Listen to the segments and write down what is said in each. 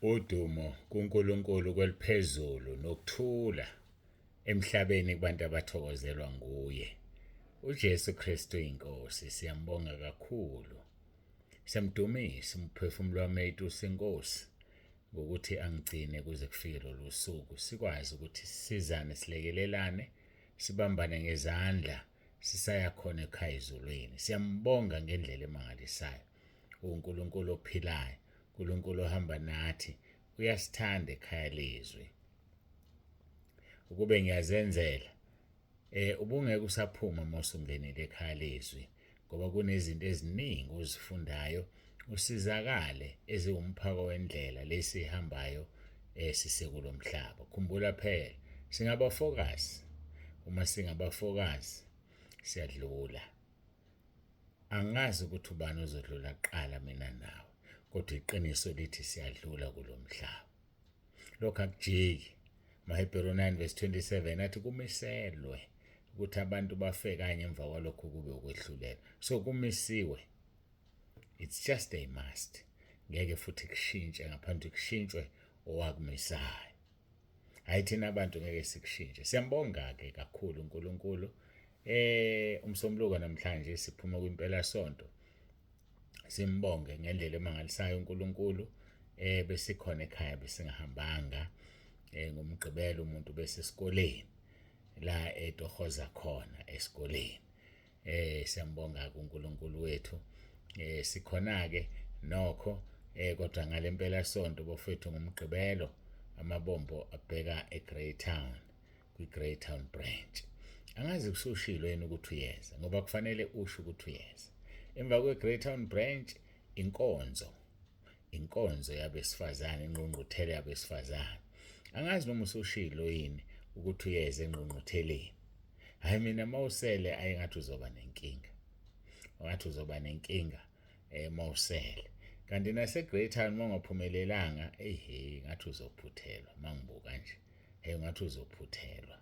Udumo kuNkulunkulu kweliphezulu nokuthula emhlabeni kubantu abathokozelwa nguye. UJesu Kristu inkosi siyambonga kakhulu. Siyamdumisa umphefumulo wami etusa inkosi ngokuthi angigcine kuze kufike lolu suku sikwazi ukuthi sisizane silekelelane sibambane ngezandla sisaya khona ekhaya ezulwini. Siyambonga ngendlela emangalisayo. uNkulunkulu ophilayo, uNkulunkulu ohamba nathi, uyasithanda ekhaya lezwi. Ukube ngiyazenzela ubungeke usaphuma uma usungenile ekhaya lezwi ngoba kunezinto eziningi ozifundayo usizakale eziwumphako wendlela lesihambayo esisekulomhlaba. Khumbula phela singabafokazi, uma singabafokazi siyadlula. Angazi ukuthi ubani ozodlula kuqala mina nawe, kodwa iqiniso lithi siyadlula kulo mhlaba. Lokhu akujiki. AmaHebheru 9 verse 27 athi kumiselwe ukuthi abantu bafe kanye emva kwalokho kube ukwehlulela. So kumisiwe. It's just a must. Ngeke futhi kushintshe ngaphandle kushintshwe owakumisayo. Hayi thina abantu ngeke sikushintshe. Siyambonga-ke kakhulu uNkulunkulu. Umsombuluko namhlanje siphuma kwimpela sonto. Simbonge ngendlela emangalisayo uNkulunkulu. Besikhona ekhaya besingahambanga ngomgqibelo umuntu besesikoleni la etohoza khona esikoleni. Siyambonga kuNkulunkulu wethu. Sikhona ke nokho kodwa ngalempela sonto bafethu ngomgqibelo amabombo abheka eGreytown kwiGreytown branch. Angazi kusushilo yini ukuthi uyeza ngoba kufanele usho ukuthi uyeza. Emva kweGreytown branch inkonzo inkonzo yabesifazane ingqungquthela yabesifazane. Angazi noma usushilo yini ukuthi uyeza engqungqutheleni. Hayi mina mawusele ayengathi uzoba nenkinga. Ngathi uzoba nenkinga mawusele. Kanti nase Greytown mawungaphumelelanga ehe ngathi uzophuthelwa mangibuka nje. Hey ngathi uzophuthelwa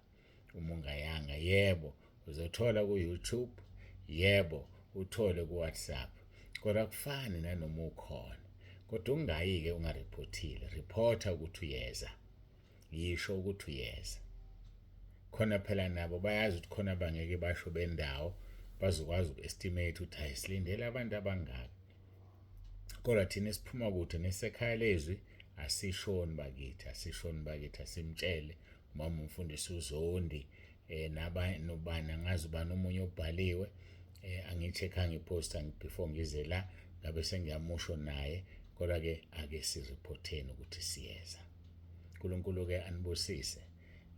uma ungayanga. Yebo uzothola ku YouTube, yebo uthole ku WhatsApp. Kodwa kufani nanoma ukhona. Kodwa ungayi ke ungareportile. Reporta ukuthi uyeza. Yisho ukuthi uyeza. Khona phela nabo bayazi ukuthi khona bangeke basho bendawo bazokwazi uku-estimate ukuthi hayi silindele abantu abangaka. Kodwa thina esiphuma kude nesekhaya lezwi asishoni bakithi, asishoni bakithi, asimtshele umama umfundisi uZondi naba nobani angazi ubani omunye obhaliwe angicheckanga ipost before ngize la ngabe sengiyamusho naye kodwa ke ake sireporteni ukuthi siyeza. uNkulunkulu ke anibusise.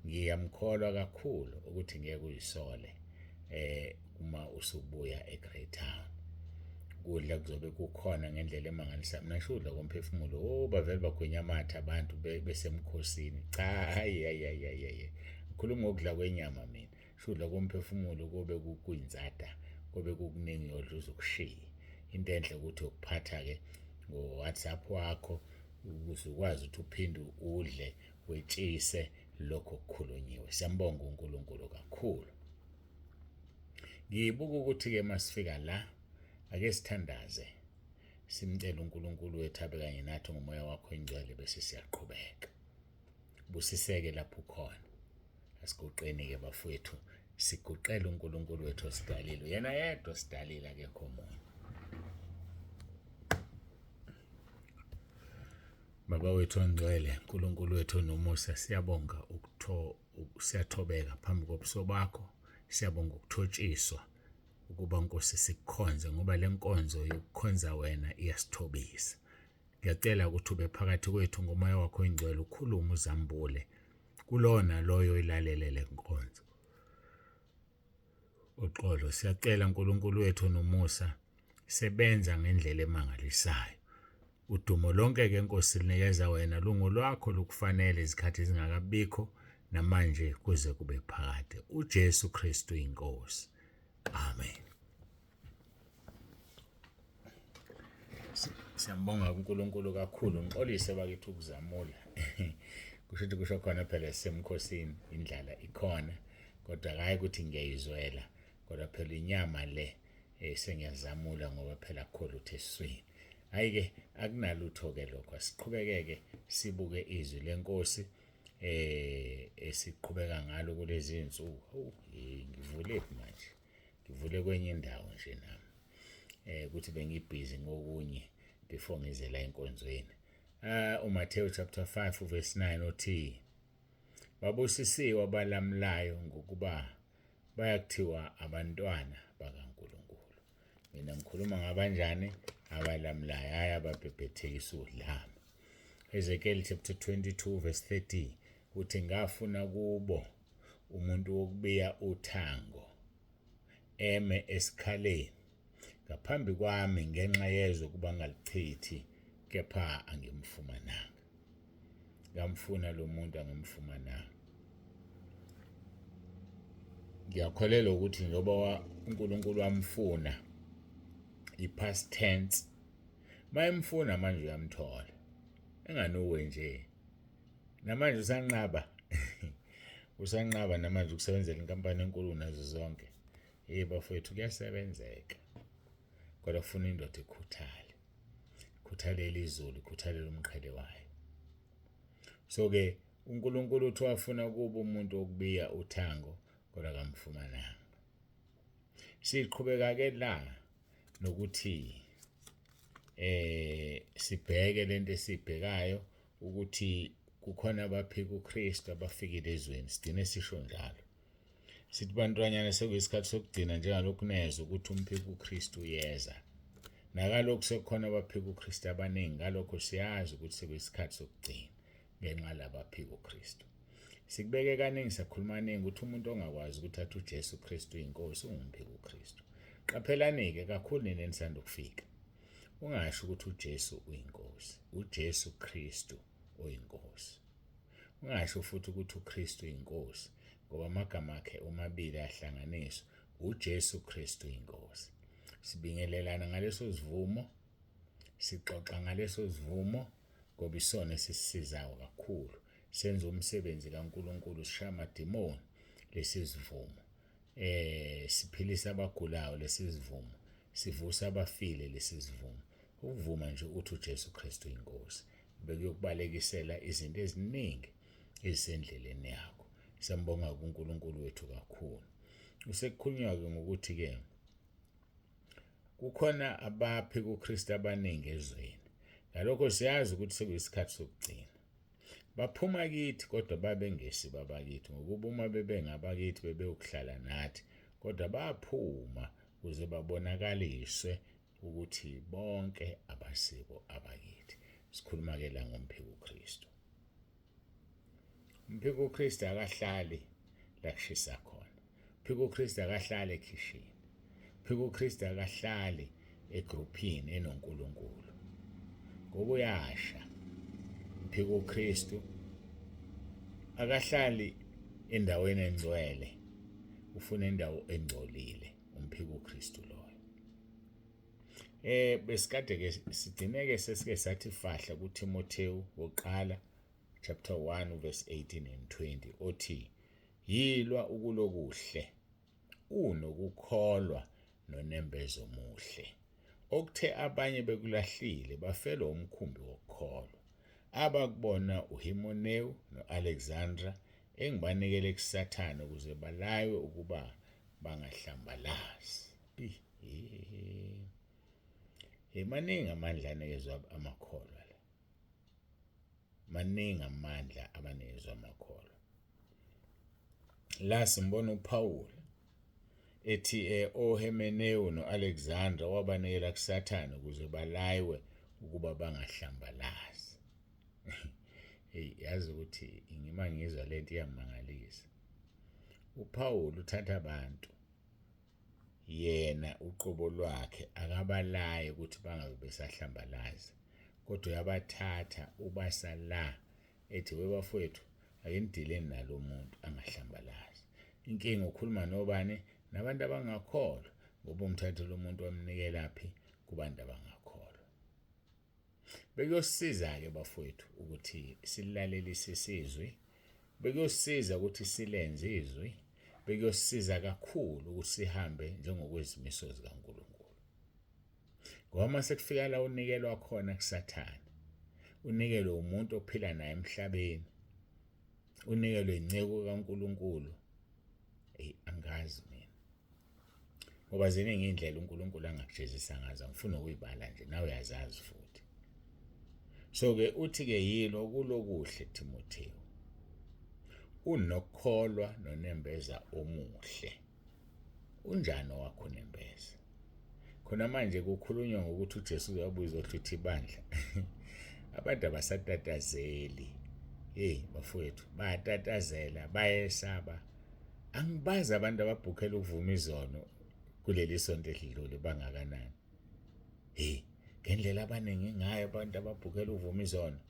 Ngiyamkholwa kakhulu ukuthi ngeke uyisole uma usubuya eGreytown. Kudla kuzobe kukhona ngendlela emangalisayo. Mina ngisho udla komphefumulo, oh bavele bagwinya amathe abantu besemkhosini. Cha hayi hayi hayi hayi. Ngikhuluma ngokudla kwenyama mina. Ngisho udla komphefumulo kobe kuyinsada, kobe kukuningi yodla uzokushiya. Into enhle ukuthi ukuphatha ke ngo-WhatsApp wakho ukuze ukwazi ukuthi uphinde udle wetshise lokho okukhulunyiwe. Siyambonga uNkulunkulu kakhulu. Ngibuka ukuthi ke masifika la ake sithandaze simcele uNkulunkulu wethu abe kanye nathi ngomoya wakho ingcwele bese siyaqhubeka. Busiseke lapho ukhona. Asiguqeni ke bafowethu siguqele uNkulunkulu wethu osidalile. Yena yedwa osidalile akekho omunye. Baba wethu ongcwele, uNkulunkulu wethu onomusa, siyabonga ukutho siyathobeka phambi kobuso bakho, siyabonga ukuthotshiswa ukuba Nkosi sikukhonze ngoba le nkonzo yokukhonza wena iyasithobisa. Ngiyacela ukuthi ube phakathi kwethu ngomoya wakho oyingcwele ukhulume uzambule kulona loyo oyilalele le nkonzo. Uxolo siyacela uNkulunkulu wethu onomusa sebenza ngendlela emangalisayo. Udumo lonke ke Nkosi linikeza wena lungolwakho lukufanele izikhathi zingakabikho namanje kuze kube phakade. uJesu Kristu inkosi. Amen. Siyambonga uNkulunkulu kakhulu. Ngixolise bakithi ukuzamula. Kusho ukuthi kusho khona phela sisemkhosini indlala ikhona kodwa hayi ukuthi ngiyayizwela kodwa phela inyama le sengiyazamula ngoba phela akukho lutho esiswini. Hhayi-ke akunalutho-ke lokho, asiqhubeke-ke sibuke izwi lenkosi esiqhubeka ngalo kulezi zinsuku. Hawu, ngivulephi manje? Ngivule kwenye indawo nje nami. Ukuthi bengibhizi ngokunye before ngize la enkonzweni. UMathewu chapter 5 verse 9 uthi babusisiwe abalamulayo ngokuba bayakuthiwa abantwana bakaNkulunkulu. Mina ngikhuluma ngabanjani? Abalamulayo, hhayi ababhebhethekisa udlame. Ezekiel chapter 22 verse 30 uthi ngafuna kubo umuntu wokubiya uthango eme esikhaleni ngaphambi kwami ngenxa yezwe ukuba ngalichithi kepha angimfumananga. Ngamfuna lo muntu angimfumananga. Ngiyakholelwa ukuthi njengoba uNkulunkulu wamfuna i-past tense mayemfuna manje uyamthola enganuwe nje namanje usanqaba usanqaba namanje ukusebenzela inkampani enkulu nazo zonke. Hey bafowethu, kuyasebenzeka kodwa kufuna indoda ikhuthale, ikhuthalele izulu, ikhuthalele umqhele wayo. So-ke uNkulunkulu uthi wafuna kuba umuntu wokubiya uthango kodwa kamfumananga. Siqhubeka-ke la nokuthi sibheke lento esibhekayo ukuthi kukhona abaphika uKristu abafikile ezweni, sigcine sisho njalo. Sithi bantwanyana sekuyisikhathi sokugcina njengalokhu nezwa ukuthi umphika uKristu uyeza. Nakalokhu sekukhona abaphika uKristu abaningi, ngalokho siyazi ukuthi sekuyisikhathi sokugcina ngenxa labaphika uKristu. Sikubeke kaningi sakhuluma kaningi ukuthi umuntu ongakwazi ukuthi athi uJesu Kristu uyinkosi ungumphika uKristu. Qaphelani-ke kakhulu nina enisanda ukufika. Ungasho ukuthi uJesu uyinkosi, uJesu Kristu uyinkosi. Ungasho futhi ukuthi uKristu uyinkosi ngoba amagama akhe omabili ahlanganiswa uJesu Kristu inkosi. Sibingelelana ngaleso sivumo, sixoxa ngaleso sivumo ngoba isona esisisizayo kakhulu. Senza umsebenzi kaNkulunkulu, sishaya amadimoni lesi sivumo. Siphilisa abagulayo lesi sivumo, sivusa abafile lesi sivumo. Ukuvuma nje ukuthi uJesu Kristu inkosi bekuyokubalekisela izinto eziningi ezisendleleni yakho. Siyambonga kuNkulunkulu wethu kakhulu. Usekukhulunywa-ke ngokuthi-ke kukhona abaphi kuKristu abaningi ezweni. Ngalokho siyazi ukuthi sekuyisikhathi sokugcina. Baphuma kithi kodwa babengesi babakithi, ngokuba uma bebengabakithi bebeyokuhlala nathi, kodwa baphuma ukuze babonakaliswe ukuthi bonke abasibo abakithi. Sikhuluma-ke la ngomphiko uKristu. Umphiko uKristu akahlali la kushisa khona. Umphiko uKristu akahlali ekhishini. Umphiko uKristu akahlali egruphini enoNkulunkulu. Ngoba uyasha. Umphiko uKristu akahlali endaweni engcwele. Ufuna indawo engcolile umphiko uKristu loyo. Besikade ke sigcineke sesike sathi fahla kuTimothewu wokuqala chapter 1 verse 18 and 20 othi yilwa ukulokuhle unokukholwa nonembezo omuhle okuthe abanye bekulahlile bafelwa umkhumbi wokukholwa abakubona uHimenewu noAlexandra engibanikele kuSathane ukuze balaywe ukuba bangahlambalazi. Maningi amandla anikezwa amakholwa la, maningi amandla abanikezwa amakholwa la. Simbona uPaul ethi oHemenewu noAlexandra wabanikela kuSathane ukuze balaywe ukuba bangahlambalazi. Hey, yazi ukuthi ngima ngizwa lento iyangimangalisa. UPaul uthatha abantu yena uqobo lwakhe akabalaye ukuthi bangabe besahlambalaza, kodwa uyabathatha ubasa la ethi webafowethu ake nidileni nalo muntu angahlambalazi. Inkinga ukhuluma nobani? Nabantu abangakholwa, ngoba umthathe lo muntu wamnikelaphi kubantu abangakholwa. Bekuyosiza-ke bafowethu ukuthi silalelisise izwi, bekuyosiza ukuthi silenze izwi, bekuyosiza kakhulu ukuthi sihambe njengokwezimiso zikaNkulunkulu. Ngoba uma sekufika la unikelwa khona kuSathane, unikelwe umuntu ophila naye emhlabeni, unikelwe inceku kaNkulunkulu. Eyi, angazi mina, ngoba ziningi iy'ndlela uNkulunkulu angakujezisa ngazo, angifuni ukuyibala nje, nawe uyazazi futhi. So-ke uthi-ke yilo kulokuhle Timothewu, unokukholwa nonembeza omuhle. Unjani owakho unembeza? Khona manje kukhulunywa ngokuthi uJesu uyabuya uzohlwitha ibandla. Abantu abasatatazeli. Hey bafowethu, bayatatazela, bayesaba. Angibazi abantu ababhukhela ukuvuma izono kuleli sonto elidlule bangakanani. Hey, ngendlela abaningi ngayo abantu ababhukhela ukuvuma izono.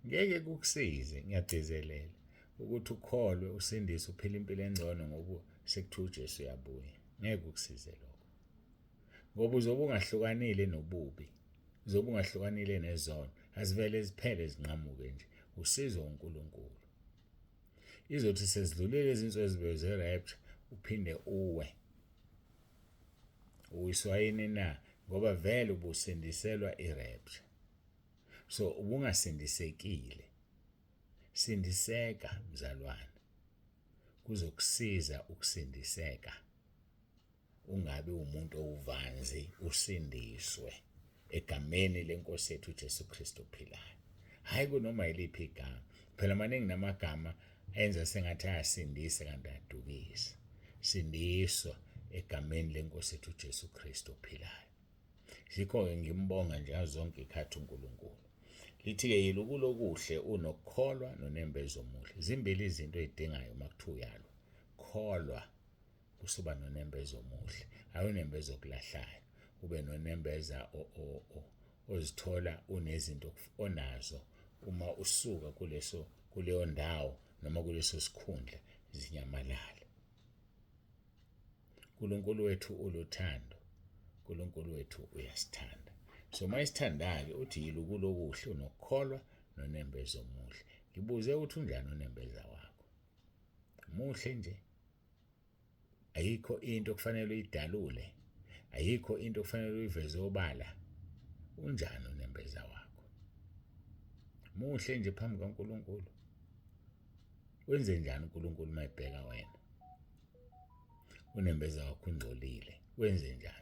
Ngeke kukusize, ngiyagcizelela ukuthi ukholwe usindise uphile impilo engcono ngoba sekuthiwa uJesu uyabuya. Ngeke kukusize lokho. Ngoba uzobe ungahlukanile nobubi, uzobe ungahlukanile nezono, azivele ziphele zinqamuke nje. Usizwe uNkulunkulu. Izothi sezidlulile izinsuku ezibe ze-rapture uphinde uwe. Uwiswa yini na? Ngoba vele ubusindiselwa i-rapture. So ubungasindisekile. Sindiseka mzalwane. Kuzokusiza ukusindiseka. Ungabi umuntu owuvanzi, usindiswe egameni lenkosi yethu uJesu Kristu ophilayo. Hayi kunoma yiliphi igama. Phela maningi namagama enza sengathi ayasindisa kanti adukisa. Sindiswa egameni lenkosi yethu uJesu Kristu ophilayo. Yikho-ke ngimbonga nje ngazo zonke ikhathi uNkulunkulu. Lithi-ke yilukulokuhle unokukholwa nonembeza omuhle. Zimbili izinto ey'dingayo uma kuthiwa uyalwa. Kholwa usuba nonembeza omuhle, hhayi unembeza okulahlayo. Ube nonembeza ozithola unezinto onazo uma usuka kuleso kuleyo ndawo noma kuleso sikhundla zinyamalala. uNkulunkulu wethu uluthando, uNkulunkulu wethu uyasithanda. So uma esithanda-ke uthi yilukulo okuhle unokukholwa nonembeza omuhle. Ngibuze ukuthi unjani unembeza wakho? Muhle nje? Ayikho into okufanele uyidalule, ayikho into okufanele uyiveze obala. Unjani unembeza wakho? Muhle nje phambi kaNkulunkulu? Wenze njani uNkulunkulu uma ebheka wena? Unembeza wakho ungcolile, wenze njani?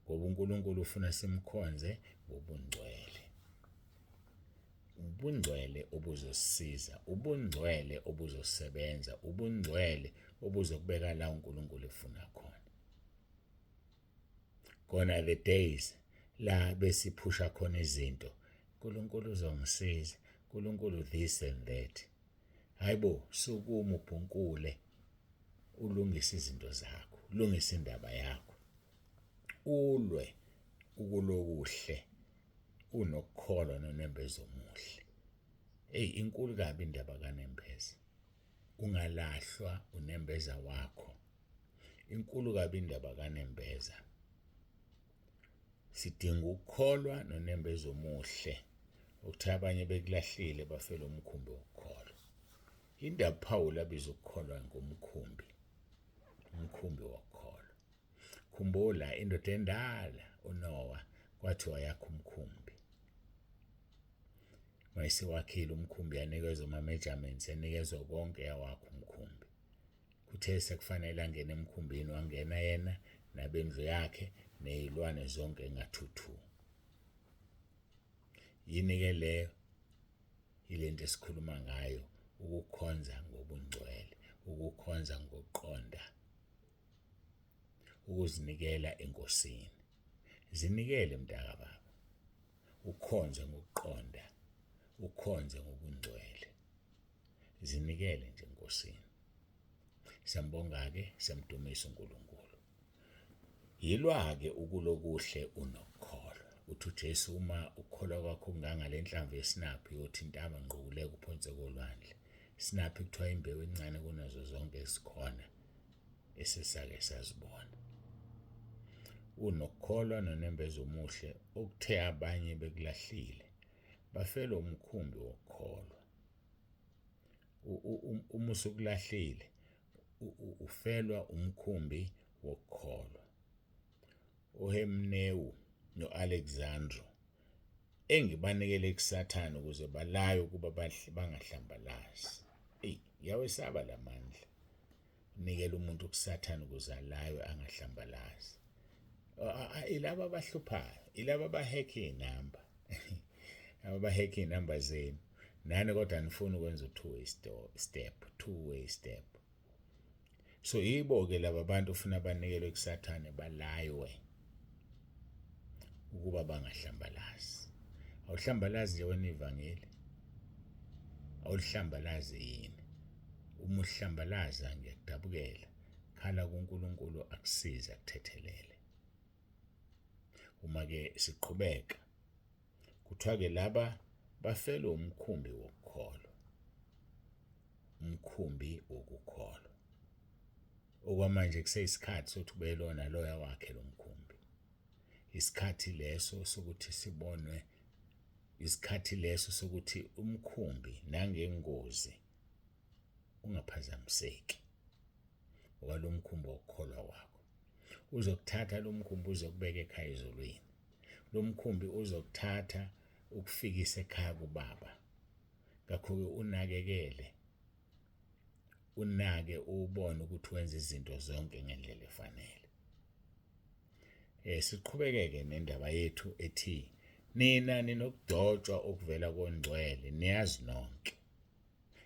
Ngoba uNkulunkulu ufuna simkhonze ngobungcwele. Ubungcwele obuzosisiza, ubungcwele obuzosebenza, ubungcwele obuzokubeka la uNkulunkulu efuna khona. Gone are the days la besiphusha khona izinto. uNkulunkulu uzongisiza, uNkulunkulu this and that. Hayibo, sukuma ubhunkule ulungise izinto zakho, ulungise indaba yakho. Ulwe ukulokuhle unokukholwa nonembeza omuhle. Eyi, inkulu kabi indaba kanembeza. Ungalahlwa unembeza wakho. Inkulu kabi indaba kanembeza. Sidinga ukukholwa nonembeza omuhle. Okuthe abanye bekulahlile bafela umkhumbi wokukholwa. Indaba uPawulu abiza ukukholwa ngomkhumbi. Umkhumbi wokukholwa. Khumbula indoda endala uNowa kwathiwa yakha umkhumbi. Wayesewakhile umkhumbi yanikezwa ama-measurements yanikezwa konke yawakha umkhumbi. Kuthe sekufanele angene emkhumbini wangena yena nabendlu yakhe nezilwane zonke ngathuthu. Yini ke leyo? Ilento esikhuluma ngayo, ukukhonza ngobungcwele, ukukhonza ngokuqonda, ukuzinikela eNkosini. Zinikele mntaka baba, ukhonze ngokuqonda, ukhonze ngobungcwele. Zinikele nje eNkosini. Siyambonga-ke, siyamdumisa uNkulunkulu. Yilwa-ke ukulokuhle unokukholwa. Uthi uJesu uma ukukholwa kwakho kungangale nhlamvu yesinaphi uyothi intaba ngqukuleka uphonse kolwandle. Sinaphi kuthiwa imbewu encane kunazo zonke ezikhona esesake sazibona. Unokukholwa nonembeza omuhle okuthe abanye bekulahlile bafelwe umkhumbi wokukholwa. Uma usukulahlile ufelwa umkhumbi wokukholwa. uHemnewu no-Alexandru, engibanikele kuSathane ukuze balaywe ukuba bangahlambalazi. Eyi, ngiyawesaba la mandla. Unikela umuntu kuSathane ukuze alaywe angahlambalazi. Ilaba abahluphayo, ilaba abahekha iy'namba. Abahekha iy'namba zenu. Nani kodwa anifuni ukwenza u-two way step, two way step. So yibo-ke laba bantu ufuna banikelwe kuSathane balaywe ukuba bangahlambalazi. Awuhlambalazi nje wena ivangeli, awulihlambalazi yini? Uma uhlambalaza ngiyakudabukela, khala kuNkulunkulu akusize akuthethelele. Uma-ke siqhubeka kuthiwa-ke laba bafelwe umkhumbi wokukholwa, umkhumbi wokukholwa. Okwamanje kuseyisikhathi sokuthi ube lona loya wakhe lo mkhumbi. Isikhathi leso sokuthi sibonwe, isikhathi leso sokuthi umkhumbi nangengozi ungaphazamiseki. Ngoba lo mkhumbi wokukholwa kwakho uzokuthatha, lo mkhumbi uzokubeka ekhaya ezulwini. Lo mkhumbi uzokuthatha ukufikisa ekhaya kubaba. Ngakho-ke unakekele, unake ubone ukuthi wenza izinto zonke ngendlela efanele. Siqhubekeke nendaba yethu ethi nina ninokugcotshwa okuvela kongcwele, niyazi nonke.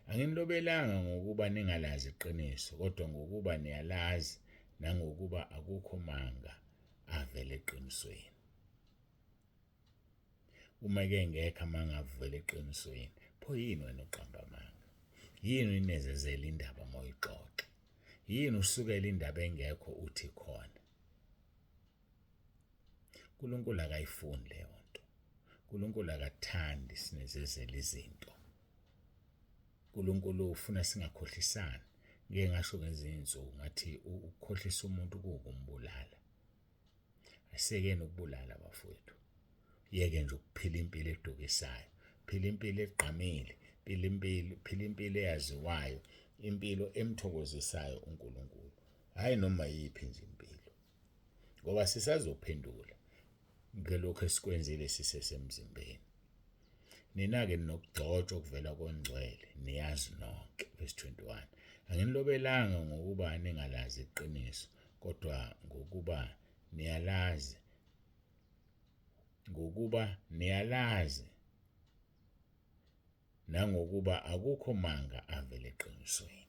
Anginilobelanga ngokuba ningalazi iqiniso, kodwa ngokuba niyalazi nangokuba akukho manga avela eqinisweni. Uma ke ngekho amanga avela eqinisweni, pho yini wena uqamba amanga? Yini uyinezezela indaba uma uyixoxa? Yini usukela indaba engekho uthi khona? uNkulunkulu akayifuni leyo nto. uNkulunkulu akathandi sinezezela izinto. uNkulunkulu ufuna singakhohlisani. Ngike ngasho ngezinye iy'nsuku ngathi ukukhohlisa umuntu kuwukumbulala. Asekeni ukubulala bafowethu. Yeke nje ukuphila impilo edukisayo. Phila impilo egqamile, phila impilo, phila impilo eyaziwayo, impilo emthokozisayo uNkulunkulu. Hhayi noma yiphi nje impilo. Ngoba sisazophendula ngelokhu esikwenzile sisesemzimbeni. Nina-ke ninokugcotshwa okuvela kongcwele, niyazi nonke. Verse 21. Anginilobelanga ngokuba ningalazi iqiniso, kodwa ngokuba niyalazi, ngokuba niyalazi nangokuba akukho manga avele eqinisweni.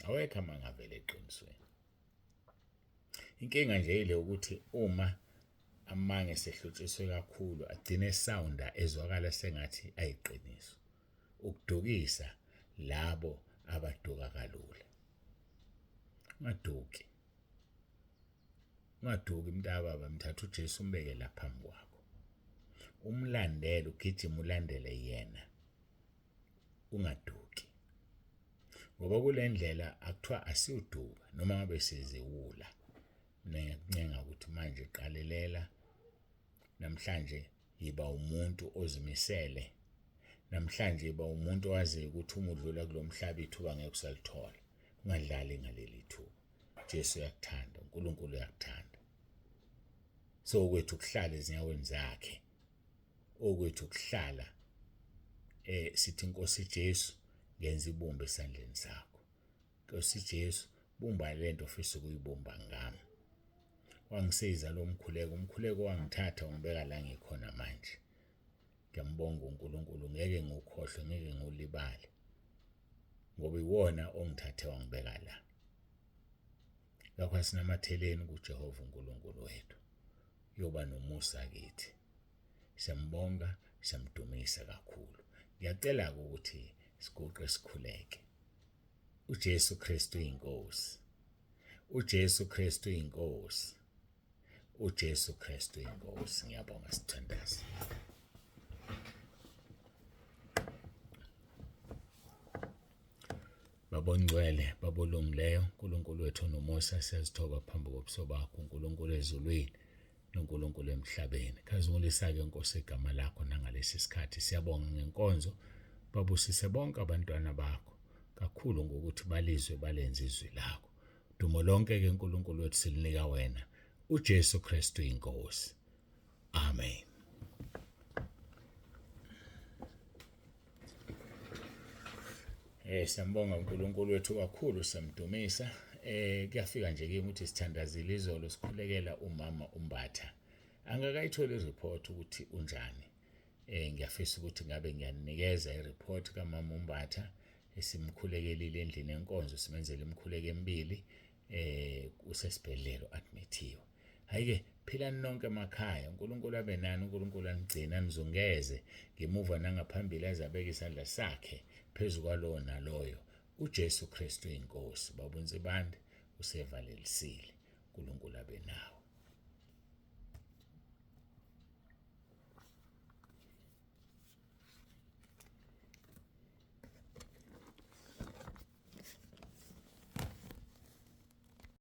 Awekho amanga avele eqinisweni. Inkinga nje ile ukuthi uma amanga esehlotshiswe kakhulu agcine esawunda ezwakala sengathi ayiqiniso, ukudukisa labo abaduka kalula. Ungaduki, ungaduki mntakababa, mthatha uJesu umbeke la phambi kwakho, umlandele, ugijime ulandele yena, ungaduki. Ngoba kule ndlela akuthiwa asiwuduka noma ngabe siziwula. Mina ngiyakuncenga ukuthi manje qalelela namhlanje, yiba umuntu ozimisele namhlanje, yiba umuntu owaziyo ukuthi uma udlula kulo mhlaba ithuba ngeke usalithola. Ungadlali ngaleli thuba. Jesu uyakuthanda, uNkulunkulu uyakuthanda. So kwethu ukuhlala ezinyaweni zakhe, okwethu ukuhlala sithi Nkosi Jesu, ngenza ibumba esandleni sakho. Nkosi Jesu, bumba lento ofisa ukuyibumba ngami. Wangisiza lo mkhuleko, umkhuleko wangithatha wangibeka la ngikhona manje. Ngiyambonga uNkulunkulu, ngeke ngiwukhohlwe, ngeke ngiwulibale, ngoba iwona ongithathe wangibeka la. Ngakho asinamatheleni kuJehova uNkulunkulu wethu, uyoba nomusa kithi. Siyambonga, siyamdumisa kakhulu. Ngiyacela-ke ukuthi siguqe sikhuleke. uJesu Kristu iNkosi. uJesu Kristu iNkosi. uJesu Kristu iNkosi. Ngiyabonga, sithandaze. Baba ongcwele, Baba olungileyo, uNkulunkulu wethu onomusa, siyazithoba phambi kobuso bakho, uNkulunkulu ezulwini noNkulunkulu emhlabeni. Khazimulisa-ke Nkosi igama lakho nangalesi sikhathi. Siyabonga ngenkonzo, babusise bonke abantwana bakho kakhulu ngokuthi balizwe balenze izwi lakho. Dumo lonke-ke uNkulunkulu wethu silinika wena. uJesu Kristu inkosi. Amen. Siyambonga uNkulunkulu wethu kakhulu, siyamdumisa. Kuyafika nje kimi ukuthi sithandazile izolo sikhulekela umama uMbatha. Angakayitholi ireport ukuthi unjani. Ngiyafisa ukuthi ngabe ngiyanikeza ireport kamama uMbatha esimkhulekelile endlini yenkonzo, simenzele imikhuleko emibili, usesibhedlela admithiwe. Hayi-ke, philani nonke emakhaya, uNkulunkulu abe nani, uNkulunkulu anigcine, anizungeze ngemuva nangaphambili, aze abeke isandla sakhe phezu kwalowo naloyo. UJesu Kristu inkosi. Baba uNsibande usevalelisile. uNkulunkulu abe nawe.